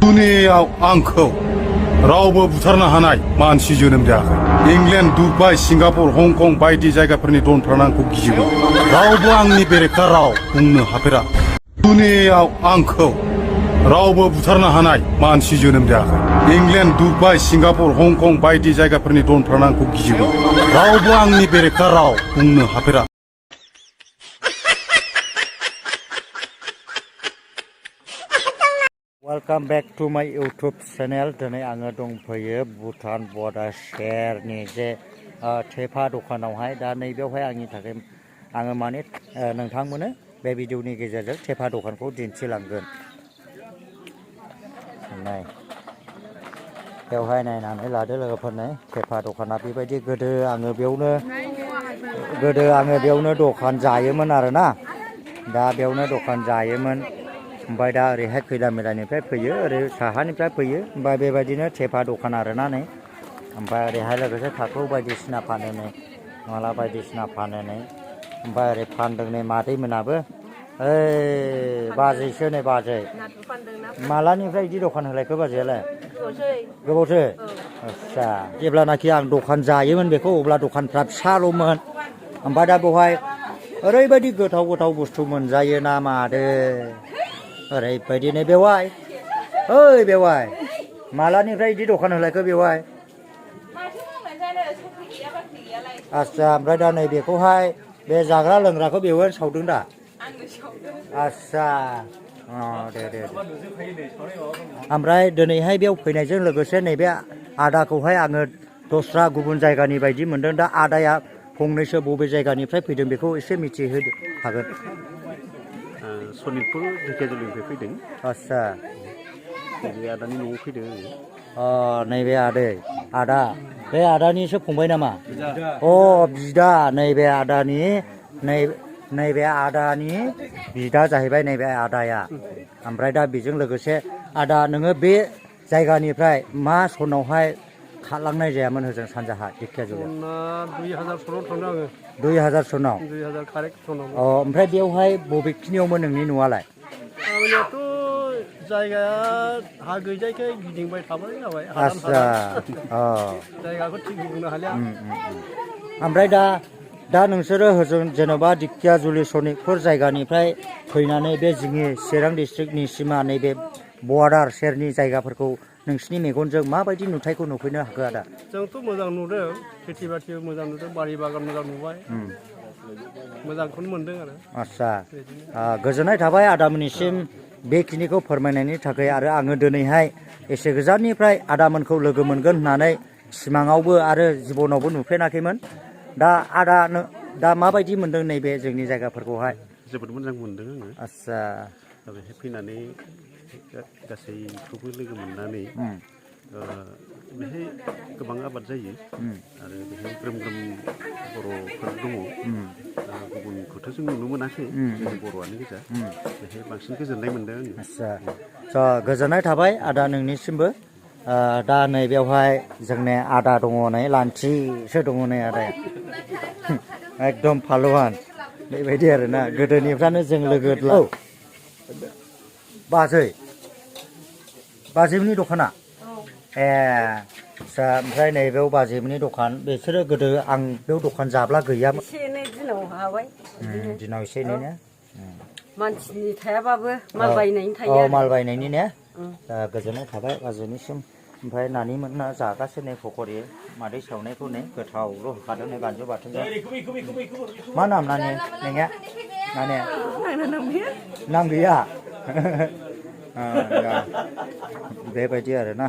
दुनियाव आंखौ रावबो बुथारनो हानाय मानसि जोनोम जायाखै। इंलेण्ड, दुबाइ, सिंगापुर, हंकं बायदि जायगाफोरनि डनफ्रानो आंखौ गियोमोन। रावबो आंनि बेरेखा राव बुंनो हाफेरा। दुनियाव आंखौ रावबो बुथारनो हानाय मानसि जोनोम जायाखै। इंलेण्ड, दुबाइ, सिंगापुर, हंकं बायदि जायगाफोरनि डनफ्रानो आंखौ गियोमोन। रावबो आंनि बेरेखा राव बुंनो हाफेरा। वेलकाम बैक टू माय यूट्यूब चैनल। दिनै आङो दंफैयो भुटान बर्डार सेरनि जे थेफा दखानावहाय। दा नैबेयावहाय आंनि थाखाय आङो माने नोंथांमोननो बे भिडिअनि गेजेरजों थेफा दखानखौ दिन्थिलांगोन। नाय बेवहाय नायनानै लादो लोगोफोरनो, थेफा दखाना बेबायदि। गोदो आङो बेयावनो दखान जायोमोन आरोना। दा बेयावनो दखान जायोमोन। ओमफ्राय दा ओरैहाय खैला मैलानिफ्राय फैयो, ओरै साहानिफ्राय फैयो। ओमफ्राय बेबायदिनो थेफा दखान आरोना नै। ओमफ्राय ओरैहाय लोगोसे थाखु बायदिसिना फानो नै, माला बायदिसिना फानो नै। ओमफ्राय ओरै फानदों नै मादै मोनाबो। बाजैसो नै बाजै। मालानिफ्राय बिदि दखान होलायखो बाजैयालाय? गोबावसै। आस्सा, जेब्लानाखि आं दखान जायोमोन बेखौ, अब्ला दखानफ्रा फिसाल'मोन। ओमफ्राय दा बेवहाय ओरैबायदि गोथाव गोथाव बुस्थु मोनजायो ना मादो। ओरैबायदिनो बेवाय, ओइ बेवाय, मालानिफ्राय बिदि दखान होलायखो बेवाय? आस्सा, ओमफ्राय दा नैबेखौहाय बे जाग्रा लोंग्राखौ बेवाय सावदों दा? आस्सा, दे। ओमफ्राय दिनैहाय बेयाव फैनायजों लोगोसे नैबे आदाखौहाय आङो दस्रा गुबुन जायगानि बायदि मोनदों। दा आदाया फंनैसो बबे जायगानिफ्राय फैदों बेखौ एसे मिथिहोनो हागोन? सनितपुर ढेकियाजुलिनिफ्राय फैदों। आस्सा, नैबे आदानि न'आव फैदों आङो। नैबे आदा बे आदानिसो फंबाय नामा? बिदा। नैबे आदानि बिदा जाहैबाय नैबे आदाया। ओमफ्राय दा बेजों लोगोसे आदा, नोङो बे जायगानिफ्राय मा सनावहाय खारलांनाय जायामोन हजों सानजाहा ढेकियाजुलियाव? 2000 सनाव थांदों आङो। 2000 सनाव? 2000 कारेक्ट सनाव। ओमफ्राय बेवहाय बबेखिनियावमोन नोंनि न'आलाय? आंनियाथ' जायगाया हा गैजायखाय गिदिंबाय थाबाय जाबाय। आस्सा, जायगाखौ थिग बुंनो हालिया। ओमफ्राय दा नोंसोरो हजों जेन'बा ढेकियाजुलि सनितपुर जायगानिफ्राय फैनानै बे जोंनि चिरां डिस्ट्रिक्टनि सिमा नैबे बर्डार सेरनि जायगाफोरखौ नोंसिनि मेगनजों माबायदि नुथायखौ नुफैनो हाखो आदा? जोंथ' मोजां नुदों, खेथि बाथि मोजां नुदों, बारि बागान मोजां नुबाय। मोजांखौनो मोनदों आरो। आस्सा, गोजोननाय थाबाय आदामोननिसिम बेखिनिखौ फोरमायनायनि थाखाय। आरो आङो दिनैहाय एसे गोजाननिफ्राय आदामोनखौ लोगो मोनगोन होननानै सिमाङावबो आरो जिबनावबो नुफेराखैमोन। दा आदा दा माबायदि मोनदों नैबे जोंनि जायगाफोरखौहाय? जोबोद मोजां मोनदों आङो। आस्सा, बेहाय फैनानै गासैखौबो लोगो मोननानै, बेहाय गोबां आबाद जायो आरो बेहाय ग्रोम ग्रोम बर'फोर दङ। गुबुनखौथ' जों नुनो मोनाखै, जोंनि बर'आनो गोजा। बेहाय बांसिन गोजोननाय मोनदों आङो। आस्सा, गोजोननाय थाबाय आदा नोंनिसिमबो। दा नैबेयावहाय जोंनि आदा दङ नै, लान्थिसो दङ नै आदाया। एकदम फालुवान बेबायदि आरोना। गोदोनिफ्रायनो जों लोगो। बाजैमोननि दखाना? आस्सा, ओमफ्राय नैबेयाव बाजैमोननि दखान। बिसोरो गोदो आं बेयाव दखान जाब्ला गैयामोन? एसे एनै दिनाव हाबाय। दिनाव एसे एनै ने? मानसिनि थायाबाबो माल बायनायनि थायो। माल बायनायनि ने? गोजोननाय थाबाय बाजैनिसिम। ओमफ्राय नानि मोनना जागासिनो नै पकरि, मादै सावनायखौ नै गोथावल' होखादों नै बानलु बाथोनजों। मा नाम नानि नोंनिया? नाम गैया? बेबायदि आरोना।